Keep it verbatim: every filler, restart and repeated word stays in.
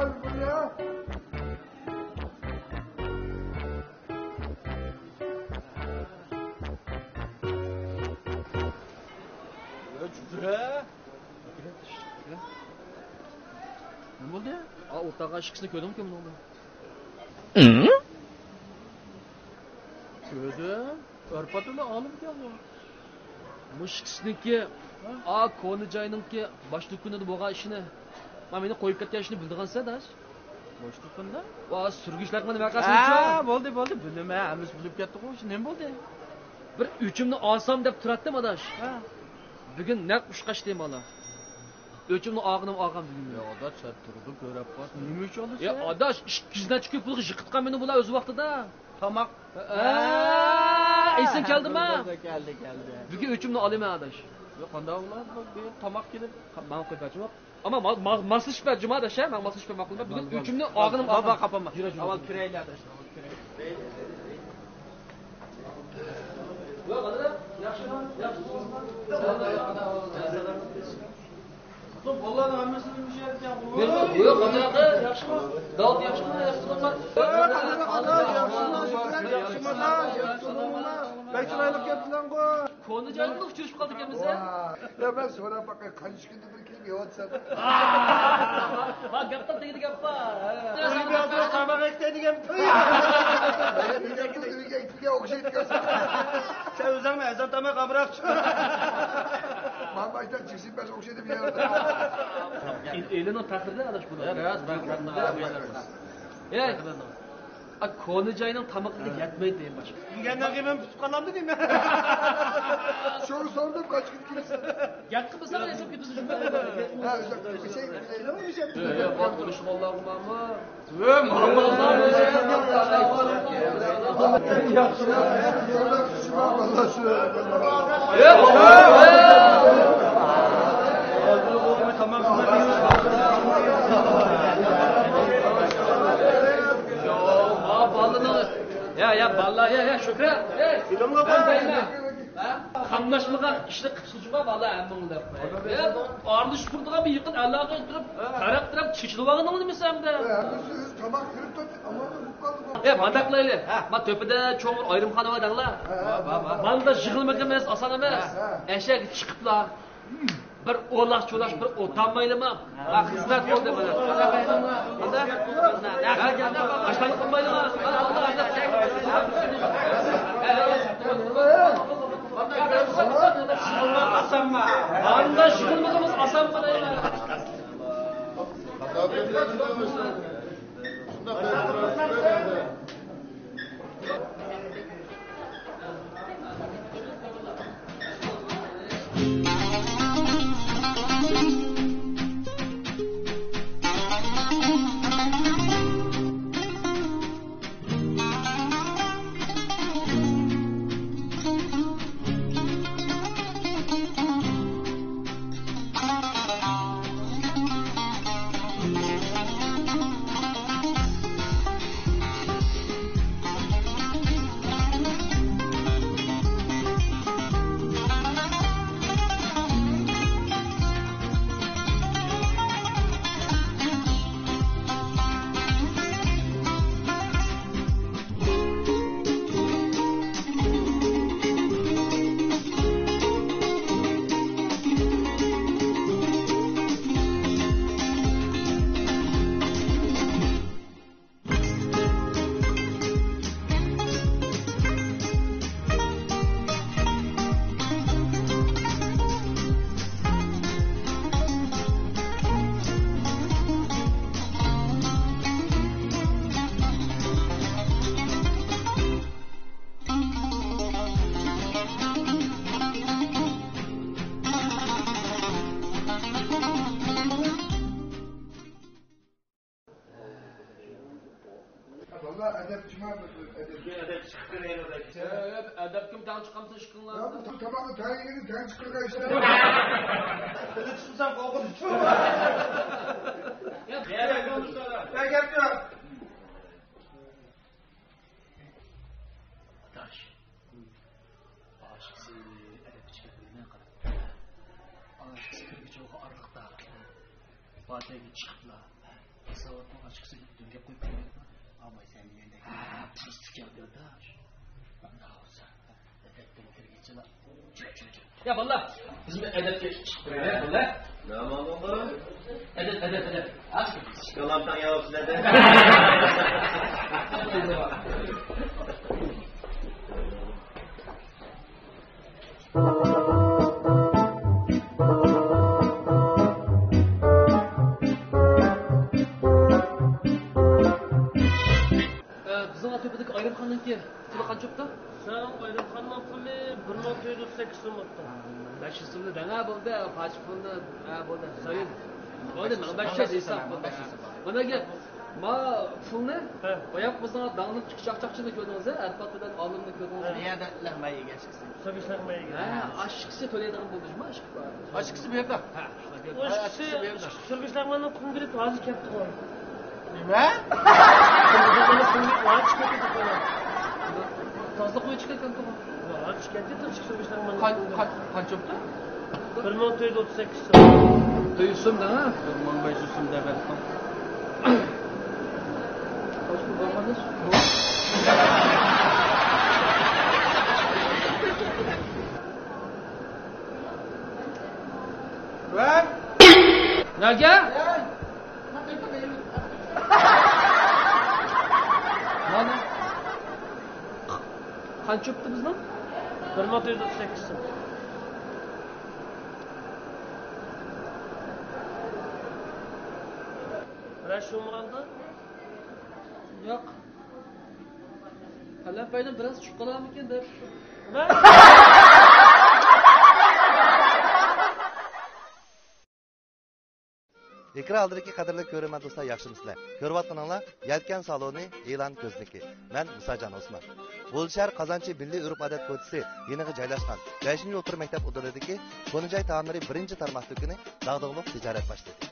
نېمە بولدى؟ ئا، ئوتاققا ئىككىسىنى كۆردۈڭمۇ؟ كۆردۈم. ئارپاتىلا ئالىم ئىكەن بۇ. مۇشۇ ئىككىسىنىڭكى، ھە؟ ئا، كونا جاينىڭكى باش دۇكىنىدا بولغان ئىشىنى، ما، مېنى قويۇپ كەتكەن ئىشىنى بىلىدىغانسەن، ئاداش. باش دۇكىنىدا؟ ۋا، سۈرگۈچلەك مانا ۋەقەسى ھە، بولدى، بولدى، بىلدىم، ھە، ھەممىسى بىلىپ كەتتىغۇ، ئىشى نېمە بولدى؟ بىر ئۆچۈمنى ئالسام دەپ تۇراتتىم، ئاداش. ھە. بۈگۈن نەق ئۇچقاچتى مانا. ئۆچۈمنى ئالغىنىم ئالغان بۈگۈن. يا ئاداش، سەن تۇرۇپ كۆرۈپ باق. نېمە ئۈچۈن ئالىسەن؟ يا ئاداش، ئىككى يۈز نەچچە كوي پۇلغا يىقىتقان مېنى بۇلار ئۆز ۋاقتىدا. تاماق. ھە، ئېسىڭ كەلدىما؟ كەلدى، كەلدى. بۈگۈن ئۆچۈمنى ئالىمەن ئاداش. يا قانداق بولار؟ بۇ تاماق كېلىپ. ماڭا قويۇپ بەرچىمۇ. ئەمما ما-، ما-، ماسلىشىپ بەر جۇما ئاداش، ھە؟ ماڭا ماسلىشىپ بەر، ماقۇلما. بۈگۈن ئۆچۈمنى ئالغىنىم ئالغان. بابا، قاپالما. يۈرە، يۈرە. ئاۋۋال كىرەيلى ئاداش، ئاۋۋال كىرەيلى. ياخشىمۇ؟ داۋۇت ياخشىمۇ؟ ياخشىمۇ؟ بەك چىرايلىق كەپسىلەڭغۇ. كونا جايدا ئۇچرىشىپ قالدىكەنمىز ھە؟ يا، مەن سوراپ باقاي، قانچە كۈندە بىر كېلىپ يەۋاتسام. ھا، گەپ تاپ دېگىنى گەپ بار. ئۆيگە ئازراق تاماق ئەكتەي دېگەن. ئۆيگە ئەكتىگەن ئوخشايدىكەنسەن. سەن ئۆزۈڭمۇ ئەزان تاماق ئامراقچى. ماما ئېيتار، جىسىم بەس ئوخشايدۇ بۇ يەردە. ئېلىنىڭ تەخىرىدە ئاداش بۇلار. راست، راست. ئەي، ئا، كونا جاينىڭ تامىقىغا يەتمەيدۇ دەيمەن باشقا. يېگەندىن كېيىن مەن پۈتۈپ قالامدۇ دەيمەن. شۇنى سورىدىم، قاچىپ كېتىپ كېلىسەن. گەپ قىلمىساڭ ئېسىپ كېتىسەن شۇنداق. ھە، ئۆزۈڭ بىر شەي، شەي، شەي. يا، يا، بۇ تونۇشۇۋالغانمۇ؟ ۋە، ماما. يا، يا، بالىلار، يا، يا، شۈكرى. ئەي، قاملاشمىغان ئىشنى قىپسىز جۇما، بالىلار، ھەممىڭلار دەپ قوياي. يا، ئارىلىشىپ تۇرىدىغان بىر يېقىن ئەلاقە تۇرۇپ، تەرەپ تەرەپ چېچىلىۋالغىنىڭ نېمىسى ئەمدى؟ ھەممىسى ئۆزى تاماق كىرىپ تۇرۇپ، ئاماندا بولۇپ قالدى. ئە، مانداق قىلايلى. ما تۆپىدە چوڭ بىر ئايرىم خانا بار دەڭلار. ماندا يىغىلمىغىنىمىز ئاسان ئەمەس. ئەشەگە چىقىپلا. بىر ئولاش-چولاش، بىر ئولتۇرمايلىما؟ ھە، خىزمەت بولدى مانا. ئاشتانلىق قىلمايلىما؟ ئاسانما؟ ماندا يىغىلمىغىنىمىز ئاسان قىلايلى. ۋاللا ئەدەپ جۇما بىر ئەدەپ. ئەدەپ چىقىپ كېلەيلى. ئەدەپ كىم تەڭ چىقامسىز ئىشقىڭلار؟ يا، بۇ تاماقنى تەڭ يېگىنى تەڭ چىقىرغان ئىشلار. تىلى چىقمىسا قورقۇنچ. يا، يا، گەپ يوق. ئاداش، ئاشىقسى ئەدەپ چىقىپ بىلمەي قاراپ. ئاشىقسى كىرگۈچى ئارىلىقتا. باتەگە چىقىپلا. ساۋاتنىڭ ئاچقۇسى دېگەن گەپ قويۇپ قويمايدىغان. ئاماي سەن دېگەندەك. ھە، پۇرسىتى كەلدى، ئاداش. مانداق بولسا، ئەدەپتىن كىرگىنچىلا. يا باللا، بىزمۇ ئەدەپكە چىقىپ تۇرايلى، باللا. نېمە بولدى؟ ئەدەپ، ئەدەپ، ئەدەپ. ھە؟ ئىشكالام تاڭ ياۋاپسىز ئەدەپ. ئە، بىزنىڭ ئەتراپىدىكى ئايرىم خاننىڭكى پۇلى قانچە بوپتۇ؟ سەن ئايرىم خاننىڭ پۇلى بىر مىڭ تۆت يۈز ئوتتۇز سەككىز سوم بوپتۇ. بەش يۈز سومنى دەڭە بولدى، پاچ پۇلنى، ھە، بولدى. سويۇن. بولدى، مىڭ بەش يۈز ھېساب بولدى. مانا گەپ. ما پۇلنى، ھە. باياق بىزنىڭ داڭلىق چاقچاقچىنى كۆردىڭىز، ھە؟ ئەرپات بىلەن ئالىمنى كۆردىڭىز. ھە. يەردە لەغمەن يېگەن ئىككىسى. سۆبۈش لەغمەن يېگەن. ھە، ئاشىكىسى تۆلەيدىغان بولدى، ما ئاشىكى بار. ئاشىكىسى بۇ يەردە. ھە، شۇنداق گەپ. ئاشىكىسى بۇ يەردە. سۆبۈش لەغمەننىڭ پۇلىنى بېرىپ ھازىر كەپتىغۇ. نېمە؟ تازىلىق بويىچە كەتكەنتىغۇ. قان-، قان-، قانچە بوپتۇ؟ بىر مىڭ تۆت يۈز ئوتتۇز سەككىز سوم. تۆت يۈز سوم دەڭە. بىر مىڭ بەش يۈز سوم دەپ بەردىم. ۋە؟ نەگە؟ مانا. قانچە بوپتۇ بىزنىڭ؟ بىر مىڭ تۆت يۈز ئوتتۇز سەككىز سوم. بىرەر شۇ مۇرامدا؟ ياق. پەلەمپەينىڭ بىراز چۈشۈپ قالارمىكىن دەپ. ئېكران ئالدىدىكى قەدىرلىك كۆرۈرمەن دوستلار، ياخشىمۇسىلەر؟ كۆرۈۋاتقىنىڭلار يەلكەن سالونى ئېلان كۆزنىكى. مەن مۇساجان ئوسمان. غۇلجا شەھەر قازانچى مىللىي ئۆرپ-ئادەت كوچىسى يېنىغا جايلاشقان بەشىنچى ئوتتۇرا مەكتەپ ئۇدۇلىدىكى كونا جاي تائاملىرى بىرىنچى تارماق دۇكىنى داغدۇغىلىق تىجارەت باشلىدى.